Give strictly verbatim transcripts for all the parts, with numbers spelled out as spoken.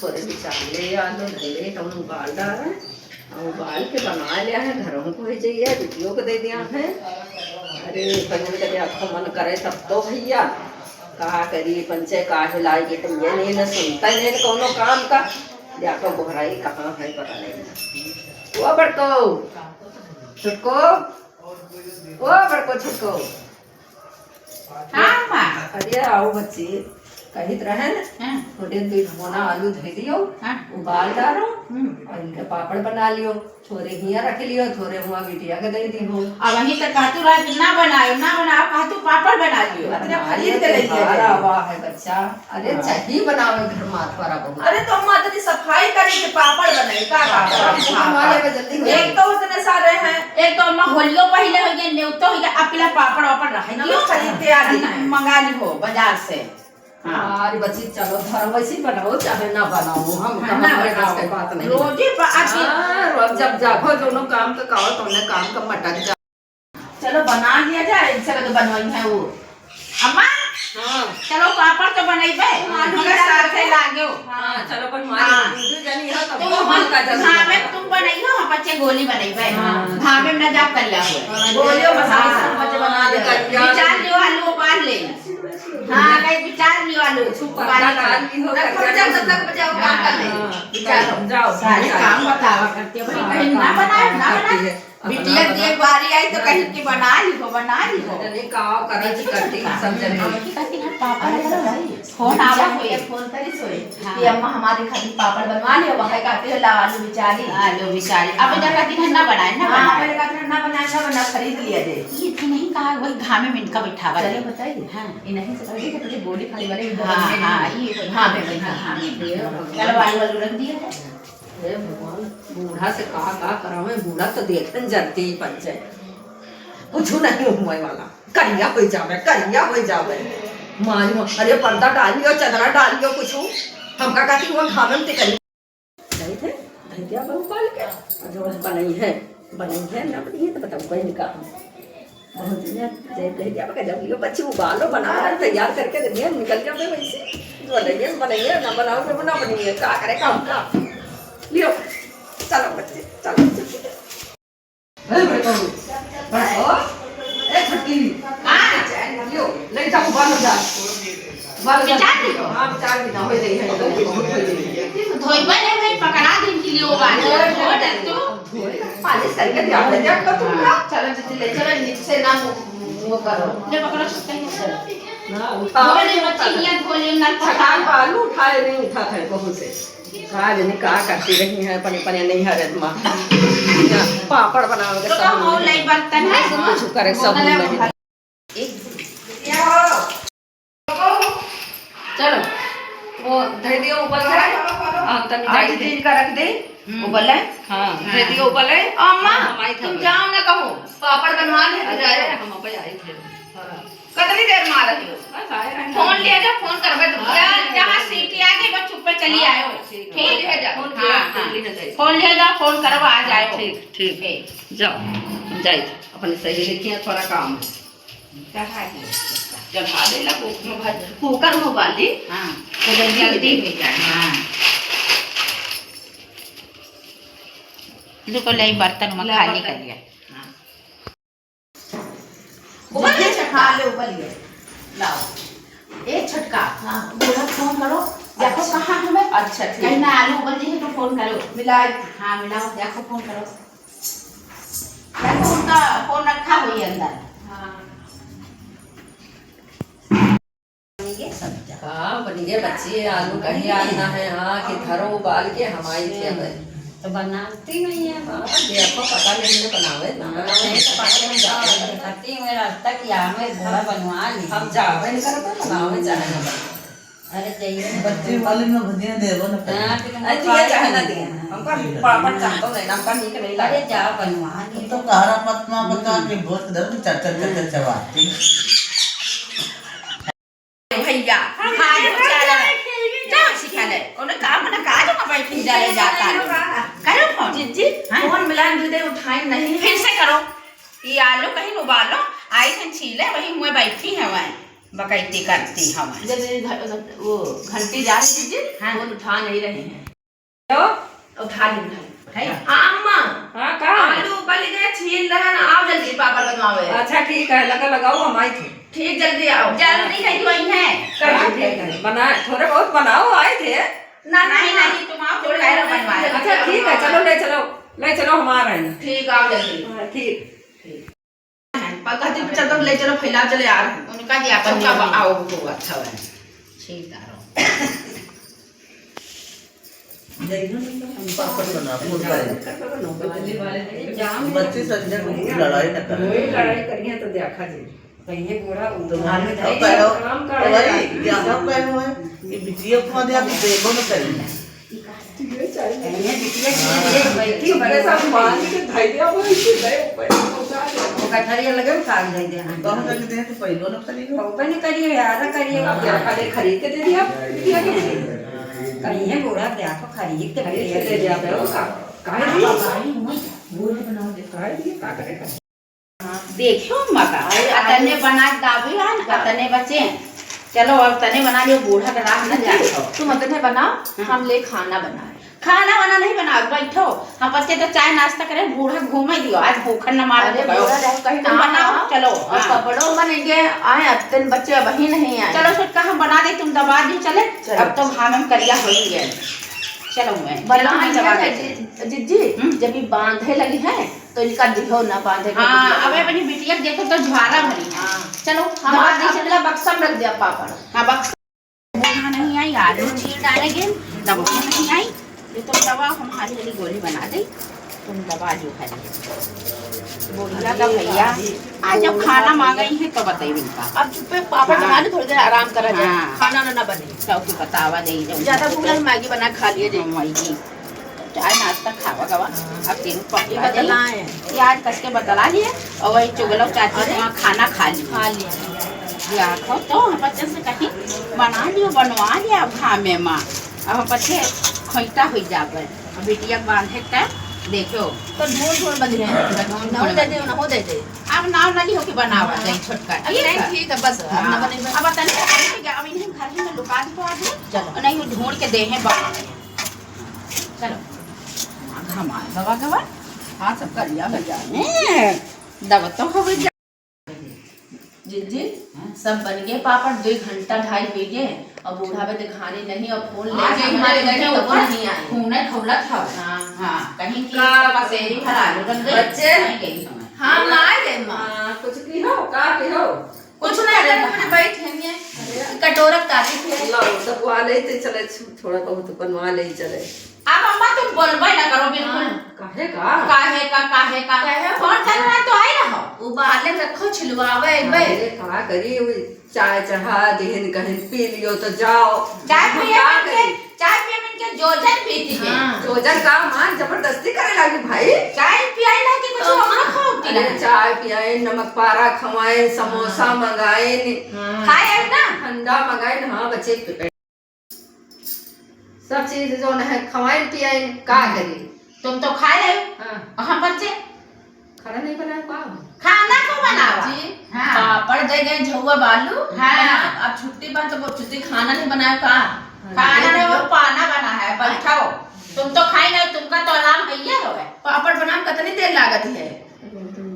थोरे बिचार ले आलू धइले, तब उबाल डारे। अब उबाल के बना लिया है, घरों को ही जाइए, बिटियों को दे दिया है। अरे, पंचन कभी आपको मन करे तब तो भइया, का करी, पंचे का हिलाई के भइया, नहीं ना सुनता ही नहीं कौनो काम का। जाको गोहराई कहाँ है, पता नहीं। ओ बड़को, छुटको, ओ बड़को, छुटको। हाँ, माँ। अरे आओ बच्ची, कहित रहे न, हाँ। थोरे दुई भगोना आलू धइ दियो, हाँ। उबाल डारो, हम्म। और इनके पापड़ बना लियो, थोरे हियाँ रख लियो, थोरे हुआँ बिटिया के दे दिहो। अब वहीं तक कहतू रहे कि ना बनायो, ना बनायो, कहतू पापड़ बना लियो, अतने बना खरीद लियो, के ले लियो। त्योहार आवा है बच्चा, अरे हाँ। चाही बनावे घर माथ पर अब। अरे तो हम अतनी सफाई करी के पापड़ बनाई, का पापड़? हाँ, हाँ, हाँ। हमारे में जल्दी हो एक जाए। तो उतने सारे हैं। एक तो अम्मा होलियो पहिले होइ गए, नेवतो होइ गए, अब पहला पापड़ वापड़ रहे हम दियो। लोग खरीद के आ गए हैं। मंगा ली हो बाजार से। हाँ। अरे बच्ची, चलो, धरो, वैसे ही बनाओ, चाहे ना बनाओ, हम हाँ, कहाँ ना हमारे बस बनाओ। के बात नहीं। रोजे पर आके हाँ, रोज जब जागो, दोनों काम तो कहो, तुमने काम का मटक जा। चलो, बना लिया जाए, इनसे लगे बनवाई है वो। अम्मा, हाँ। चलो, पापड़ तो बनइबे, हाँ, आलू के हाँ। साथे लागो। हाँ, चलो, बनवा हाँ। लो। दीदी जानी हो, तब तुम तो हम का जरूरत हाँ, है। मैं तुम बनइहो, हम बच्चे गोली बनइबे। हाँ। भावे में ना जा करिया हुए। हाँ, गोलियों मसाला हाँ, सब बच्चे बना हाँ, दे। करिया। बिचार लियो, आलू उबाल ले। हाँ, कहीं बिचार लियो, आलू। कुछ उबाल पत्ता ले। डाल दी हो, तब करिया बजाओ, कुछ। तब तक बजाओ, काम कर ले। हाँ, बिचार। जाओ, सारे बिचार। काम बतावा करती है, बड़ी हाँ, कहीं ना काम बनाए, ना करती बनाए। है। बिटिया अपना के बारी आई तो कहीं की बना ली हो, बना ली हो। अरे का करत करती सब जने। अब की कहती है, पापा अरे बताई। फोन आवा बिचारी हुई। के फोन करी सोई हाँ। कि अम्मा हमारे खातिर पापड़ बनवा लियो, वह कहती है, "ला आलू बिचारी।" आलू बिचारी। अब इधर कहती है, "ना बनाए, ना हाँ, बनाए।" पहले कहती है, "ना बनाए, ना बनाए, खरीद लिया दे।" ये तो नहीं कहा, वही घामे में इनका बैठावा चलो दे। बताइए। हाँ। ये नहीं से कहिए कि तुझे गोली खाली वाले हाँ, हाँ, ये हाँ, हाँ, हाँ, हाँ, हाँ, हाँ। हाँ। चलो आलू वालू रख दिया है। हे भगवान, बूढ़ा से का, का करावे, बूढ़ा तो देखन जरती ही पंचे। कुछ नहीं हुए वाला, करिया हो जावे, करिया हो जावे। मारी हो, अरे पर्दा डालियो, चदरा डालियो, कुछ हमका कहती हुआ खावन ते करी। नहीं थे, धैया बहु पाल के, और जो बनई है, बनई है, ना बनी है तो बताओ, बहन का हम। बहुत दिन है, जय कह दिया, बका जब लियो बच्ची उबालो, बना के तैयार करके दे दिया, निकल जाओ बे वैसे। बनइए, बनइए, ना बनाओ, ना बनइए, का करे काम का? लियो, चलो बच्चे, चलो, चलो। ए, बड़को, बड़को, ए, छोटकी, हाँ। लियो, ले जाओ, उबालो जा। उबालो जा। बिचार दी हो? हाँ, बिचार दी ना, हो जाई है, बहुत हो जाई है। धोइबा नहीं भाई, पकड़ा दिन के लिए उबाल। धो, धो, धो, धो। मालिश करके ध्यान दे, ध्यान कर तुम ना। चलो दीदी, ले चलो, नीचे ना वो, वो करो। ले पकड़ो, छुट्टा ही है। ना, उठाओ, धो ले, नहीं बच्ची, उठाते। हियाँ धो ले, नल पर। थकान बालू उठाए, नहीं उठाते हैं कहूँ से। का जाने का करती रही हैं अपने, अपने नैहर में। पापड़ बनावे के तो सब कहो, नहीं। लाई बर्तन है। सब कुछ करे, सब बोतल है, नहीं। चलो, वो धै दियो उबल जाए। हाँ, तनी आज जाए दे। दिन का रख दे, हम्म। उबल है। हाँ, हाँ। धै दियो उबल है। अम्मा, हाँ, हम आई था तुम बस। जाओ ना कहो, पापड़ बनवा ले, अरे, जाए। हम अब आई थे। हाँ। कितनी देर में आ रही हो? बस आए रहे। फोन लिया जा, फोन करबे तुम। हाँ, जा, ठीक है, जहाँ ठीक है। सीटी आ गई, बस चुप पे चली हाँ, आयो। ठीक है। फोन लिया जा। फोन हाँ, किया, हाँ। फोन लिया जाए। फोन लिया जा, फोन करब, आ हाँ, जाए। ठीक, ठीक। ठीक। जाओ, जाए। अपने सही लिखिए, थोड़ा काम है। चढ़ा दियो। चढ़ा देला कुकर में, कुकर में उबाली। हाँ, तो जल्दी जल्दी हो जाए। हो जाए। हाँ। देखो, ले बर्तन में ला खाली बर्तन। कर लिया। हाँ। उबल गया? हाँ, ले उबल गया। लाओ। ए छोटका, हाँ। बूढ़ा फोन करो। या तो अच्छा। कहाँ हमें? अच्छा, ठीक। कहीं ना आलू उबल जाए तो फोन करो। मिलाए। हाँ, मिलाओ, या तो फोन करो। या तो उनका फोन रखा हुई अंदर। हाँ। बन गया सब्जा। हाँ, बन गया बच्ची, आलू कहीं आलू ना है, हाँ, कि धरो उबाल के हम आई थे हमें। तो बनाती नहीं है। हाँ, देखो, पता नहीं हमने बनावे, ना हाँ, बनावे। नहीं तो पता नहीं, जाओ, देखती हूँ, रास्ता किया, हमें घोड़ा बनवा ली। हम जावे नहीं करते, बनावे चाहे ना बनावे। अरे, जाइए ना। बच्ची वाली में भुजिया दे दो ना। हाँ, तो तुम अरे, दिया खाए चाहे ना नहीं। दिया, हमका पापड़ चाहता नहीं, हमका नीक नहीं अरे, लगता। जाओ, बनवा ली। तो कहरा मत ना बता के बहुत धर्म चट चट चट चट चबाती। भैया, हाँ, खाए हो चला। जाओ सिखा ले। उन्हें काम ना काज ना बैठी जा रहे जाता। करो फोन। जिज्जी, हाँ? फोन मिलान दे दे, उठाए नहीं। फिर से करो। ये आलू कहीं उबालो, आई थन छीले, वही मुँह बैठी है वह। बकैती करती हम। जब ये घ-, वो घंटी जा रही थी जी, हाँ। फोन उठा नहीं रहे हैं। हेलो? उठा ली, उठा ली। है? हाँ, अम्मा। हाँ, का? आलू उबल गए, छील रहे ना, आओ जल्दी, पापड़ बनवावे। अच्छा, ठीक है, लगा लगाओ, हम आए थे। ठीक, जल्दी आओ। जल्दी है, वही है। हाँ, ठीक है, बना, थोड़े बहुत बनाओ, आए थे। ना, नहीं, नहीं, नहीं, तुम आओ, थोड़े थोड़े और बनवाए। अच्छा, ठीक है, चलो, ले चलो, ले चलो, हम आ रहे हैं। ठीक, आओ जल्दी। हाँ, ठीक। ठीक। पर कहती, "चल, तुम ले चलो, फैलाओ, चले आ रहे हैं।" उनका दिया, तुम कब आओ, तो अच्छा है। ठीक है। पापड़ बना, फूल का है। बच्चे संजय को लड़ाई न करें। वही लड़ाई करिए तो देखा जी। कहिए बूढ़ा तो उधार में वही जाइए, तो काम तो करेगा। वही, यहाँ पे हुआ है कि बिटिया को दे, अभी देबो न करेंगे। कहिए बिटिया की ये बैठी बड़े साहब मान के धई दिया, वो इसे दे ऊपर पहुंचा दे। वो गठरिया लगे उठा के धई दे, हाँ। बहुत लगे दे तो पहलो न करेगा। वो नहीं करिए, यार करिए। अब क्या खरीद, खरीद के दे दिया बिटिया के? कहिए बूढ़ा क्या तो खरीद के खरीद के दे दिया, तो का-, काहे दिया? काहे दिया, का करेगा? देखियो अम्मा का, अरे, अतने आलू बना के दाबी आन, हाँ। अतने बचे। चलो, अब तने बना लियो, बूढ़ा के राह न जाओ। तुम अतने बनाओ, हाँ। हम ले खाना बनाए। खाना वाना नहीं बनाओ, बैठो। हम बच्चे तो चाय नाश्ता करे, बूढ़ा घूमे दियो, आज भूखन न मारे अरे, तो बूढ़ा रहो, कहीं तुम ना बनाओ, आओ। चलो, और हाँ। कपड़ों में नहीं गए, आए, अतने बच्चे अब ही नहीं आए। चलो, छोटका हम बना दे, तुम दबा दियो, चले। चलो। अब तो घाम में करिया हो ही गए। चलो, मैं, बना चलो, मैं दिया दबा है, देती हूँ। जी-, जिज्जी, हम्म। जब ये बांधे लगी है, तो इनका दिहो ना बांधे के हाँ, बिटिया। अबे अपनी बिटिया के देखो तो झारा भरी है। हाँ। चलो, हम दवा आप दीजिए। अपना बक्सा में रख दिया पापड़। हाँ, बक्सा। वो यहाँ नहीं आई, आलू छील डालेंगे, तब वो नहीं आई। ये तो दवा हम हरी हरी गोली बना दे, तुम दबा दियो खाली। बोलिया का भैया, आज जब खाना मांगे ही है तो बताइए इनका। अब चुप्पे पापड़ हाँ। बना दे, थोड़ी देर आराम करा जाए, हाँ। खाना ना, ना बने। चौकी बतावा दे, ज्यादा भूख लगे, मैगी बना खा लिए दे। हाँ, मैगी। चाय नाश्ता खावा गवा, अब तीन पकवा ये बतलाएं। दे। याद कस के बतला लिए, और वही चुगलो चाची अरे? के वहाँ खाना खा लिए। खा लिए। या खो तो हम बच्चे से कहीं बना लियो, बनवा लिया अब घामे माँ। अब हम बच्चे खोइटा हुई जाबे। अब बिटिया के बांधे के टाइम देखो। तो ढूंढ ढूंढ बनी है। ढूंढ ढूंढ नहो दे दे, बनी। नहो दे दे। अब नाव नहीं हो के बनावा हाँ। दे छोटका। अब ठीक नहीं, है? ठीक है, बस, अब हाँ। ना बने। अब तनी, अब इन्हें घर ही में लुका दे तो आज। चलो। नहीं, वो ढूंढ के दे हैं बाबा। चलो। घाम आए गवा गवा। हाँ, सब करिया भैया। हैं, दवा तो हो गई। जिज्जी, सब बन गए पापड़, दो घंटा ढाई हो गए, और बूढ़ा बे दिखाने नहीं, और फोन हाँ, लेके सब हमारे बन घर गए, में ऊपर नहीं आए। खूने खौला था। हाँ, हाँ, कहीं की का पसेरी भर आलू रख दे, बच्चे? नहीं गई हमें। हाँ, माँ रे माँ। हाँ, कुछ की हो, का की हो? कुछ नहीं, अपने बैठ हैं ये। अरे। कटोरा काटी थे। लो, सब वाले थे, चले, थोड़ा बहुत बनवा ले, चले। अब अम्मा तुम बोलबे ना करो बिल्कुल। हाँ, काहे का? काहे का, काहे का? काहे? फोन कर रहा तो आई रहो। उबाले रखो, छिलवावे, अइबे। अरे, का करी, वो चाय चढ़ा दिहन, कहीं पी लियो तो जाओ। चाय हम पिए का में के, करी? चाय पिए में के जोजन पीती है। हाँ। जोजन का मान जबरदस्ती करे लागी भाई। चाय पियाई ना कि कुछ तो और खाओ अरे, पिला। चाय पियाई, नमक पारा खवाए, समोसा हाँ। मंगाए। हाँ। खाए ना? ठंडा मंगाए, हाँ, बच्चे। सब चीज जौन है खवाइन पियाइन, का हम्म। करी? तुम तो खाए रहे हो। हाँ। कहाँ बच्चे? खाना नहीं बनाया का? खाना को बनावा। जी, हाँ। पापड़ दे गए, झउआ बालू। हाँ। अब छुट्टी पर तो वो छुट्टी खाना नहीं बनाया का? हाँ, खाना दे नहीं, दियो। वो पाना बना है, बैठाओ। तुम तो खाई नहीं, तुमका तो आराम है ये हो गए। पापड़ बनाम कितनी देर लागत है?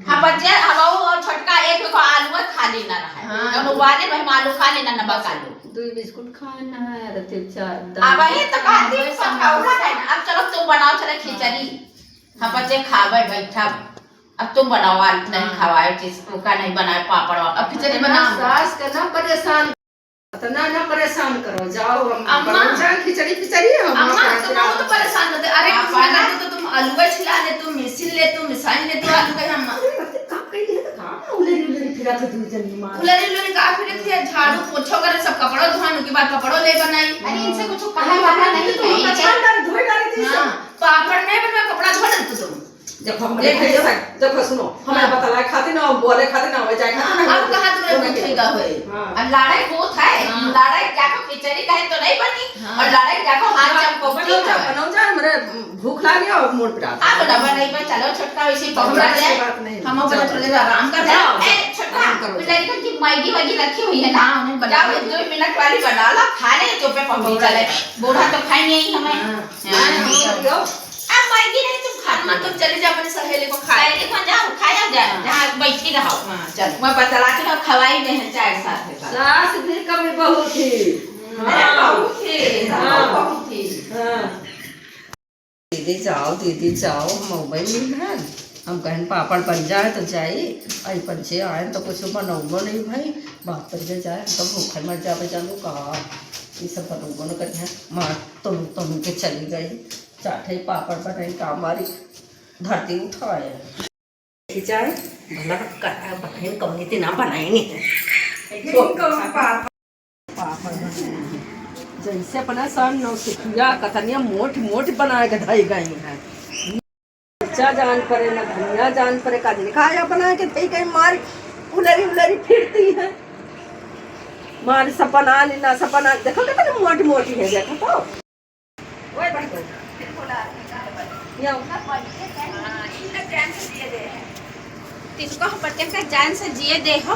हाँ, बच्चे, हमाऊ और छोटका एक को आलू खा लेना रहा है। हाँ। जब उबाले भाई, आलू खा लेना, नमक आलू। दो बिस्कुट खाना है, तो फिर चार, अब वही तो कहती हूँ, सब खाऊंगा है ना। अब चलो, तुम बनाओ, चलो खिचड़ी। हाँ, बच्चे, खावे बैठा। अब तुम बनाओ, आलू नहीं हाँ। खवाए, चीज, ओका नहीं बनाए, पापड़ वापड़। अब खिचड़ी बनाओ। सास के ना परेशान इतना ना परेशान करो, जाओ हम अम्मा। बनाओ, जाओ खिचड़ी, खिचड़ी हम अम्मा, अपना तुम पिरात बहुत परेशान होते। अरे, आप कुछ ना आना। करते तो तुम अलुआ छिला ले, तुम मिसिन ले, तुम मिसाइन ले, तुम आलू का हम अरे, रात का कही है तो कहाँ उलेरी, उलेरी फिरा थे तुम जनी मार। उलेरी, उलेरी का फिर थे, झाड़ू, पोछो करे, सब कपड़ों धोन, के बाद कपड़ों ले बनाई। अरे, इनसे कुछ कहा अरे, जाता बाबा, नहीं तुम है। कछान डाल, धोए डाल दी सब। हाँ, पापड़ नहीं बनवा, कपड़ा धो डालते तुम। देखो, हमरे देख भैया लियो। साथ, देखो, सुनो, हमरे हाँ। बतलाए खातिर ना, बोले खातिर ना, आवे जाए खातिर ना, हाँ, अब कहाँ तुमरे बोले के। उठेगा होए? हाँ। अब लड़ाई होत है, हाँ। लड़ाई जाको खिचड़ी कहे तो नहीं बनी, हाँ। और लड़ाई जाको हाथ हाँ, चमको बनाओ जा, है। बनाओ जा, हमरे भूख लागे और मोर पिरात। अब ना बनाई पर चलो, छोटका वैसे तो हमरा पकड़ा से जाए। बात नहीं। हम अपना चलो। थोड़े देर आराम कर जाओ। जाओ। ए, छोटका काम करो। लड़कन की मैगी वैगी रखी हुई है ना, उन्हें बना जाओ, लो। दो मिनट वाली बना लो, खा ले, चुप्पे पहुंच चले। बूढ़ा तो खाई नहीं हमें। हाँ। हाँ, हाँ, हाँ। जाओ। अब मैगी नहीं, तुम खा लो। हाँ, तुम चली जाओ अपनी सहेली को खा। सहेली को जाओ, खा जाओ, जा, हाँ। जहाँ बैठी रहो। हाँ, चलो। मैं बतलाती हूँ, खवाई दे हैं चाय साथ में। सास भी कभी बहू थी। अरे, हाँ। बहू थी, हाँ। बहू थी। हाँ। दीदी जाओ, दीदी जाओ, हम अउबे नहीं हैं। हम कहन पापड़ बन जाए तो जाई। आई पंचे आए तो कुछ बनौबो नहीं भाई। बाप पंचे जाए, हम तो भूखे मर जावे जानू का। ये सब बनौबो न करिए। माँ तुम, तुम के चली गई। चाटे पापड़ बनाई का हमारी धरती उठाए। खिंचाए, भला करा बहन कौनी ती ना बनाई नहीं है। लेकिन कौन पापड़? पापड़ बनाए हैं। जैसे अपना सन नौसिखिया कतनिया मोट मोट बनाए के धई गई हैं। मिर्चा जान परे, ना धनिया जान परे, का जाने का या बनाए के धई गई, मार उलरी उलरी फिरती है। मार सब बना ली ना, सब बना, देखो कितनी मोटी मोटी है, देखो तो। ओए बड़को, फिर बोला, ये आओ। हाँ, इनका चैन से जिए दे हैं। तिनको हम बच्चन का जान से जिए दे हो।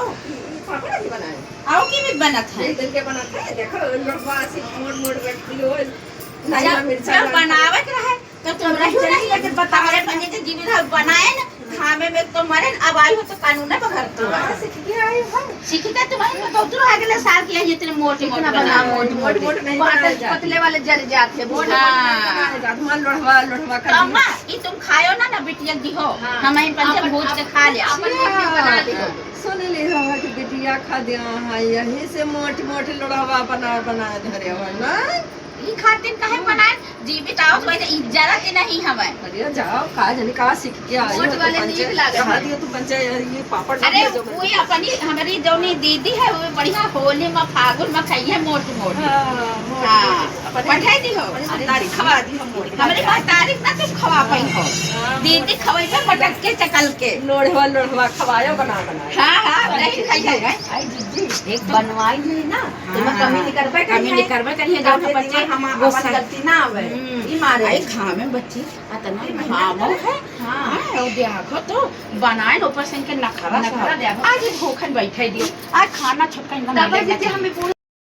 पापड़ भी बनाए। आओ की भी बनत है। एक दिन के बनत है, देखो, लोग ऐसे मोड़ मोड़ बैठती हो। अच्छा, नया मिर्चा जब डाल के। बनावे के रहे, तो तुम रही नहीं, लेकिन बतावे बने तो जीवित है, बनाए ना, घामे में तो मरे ना, अब आई हो तो कानून है पकड़ तो। हाँ, सीख के आई हो। सीखी का तुम्हारे तो दो अगले साल की है, इतने मोटी मोटी इतना बना, बनाओ। मोटी मोटी। मोटी मोटी नहीं बात बनाया जाता। पतले वाले जल जाते हैं, मोटी मोटी नहीं हाँ। बनाया जाता। हमारा लोढ़वा, लोढ़वा कर अम्मा, दिया। ये तुम खायो ना, ना बिटिया दी हो। हाँ। हम यहीं पर से अपन, भूज के अपन, खा ले। अपन बिटिया बना ली हो। सुन ली हो कि बिटिया खा दिया है, यही से मोटी मोटी लोढ़वा बना, बना धरे हो ना। ई खातिर काहे बनाए? जीवित आओ तो वैसे इज्जत ही नहीं हवे। अरे जाओ, का जाने का सीख के आई हो, मोट तो वाले पंचे-, नीक लागत कहा है। दियो तू पंचे, ये पापड़ अरे, नहीं जो कोई अपनी, हमारी जौनी दीदी है, वो बढ़िया होली में, फागुन में खाई है मोट मोट। हाँ, मोट हाँ, मोट। अपने पठाई दी हो। अपने महतारी खवा दी हम मोट। हमारी महतारी ना तुम खवा पाई हो। हाँ, दीदी मोट। खवाई है मटक के चकल के। लोढ़वा, लोढ़वा खवायो बना बना। हाँ, हाँ, नहीं खाई है। आई दीदी, एक बनवाई नहीं ना। हाँ, तुम्हें कमी निकरबे करी कमी है। निकरबे करी है, अब जब ये बच्चे जीवन हम गुस्सा अपन गलती ना आवे। हम्म। ई मारे। आई घाम में बच्ची, अतना ई घाम है। हाँ। हाँ, और देखो तो बनाए न ऊपर से इनके नखरा नखरा सब। देखो। आज ये भूखन बैठे दियो। आज खाना छोटका इनका तब मिले ना दीदी चाहिए। हमें बोल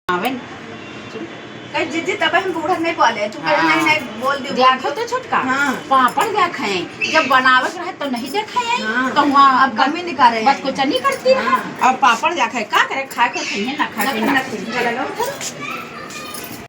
आवे न। कह दीदी तब हम बूढ़ा नहीं बोले, तू कह हाँ। नहीं, नहीं बोल दे, देखो बोल दे। तो छोटका। हाँ। पापड़ देखा है, जब बनावे के रहे तो नहीं देखा है, हाँ। तो वहाँ अब कमी निकाले बस हैं। कुछ नहीं करती है। हाँ। अब पापड़ देखा है, का करे, खाए के खाइए, ना खाए के ना ना खाइए। खाइए। चलो, उठो।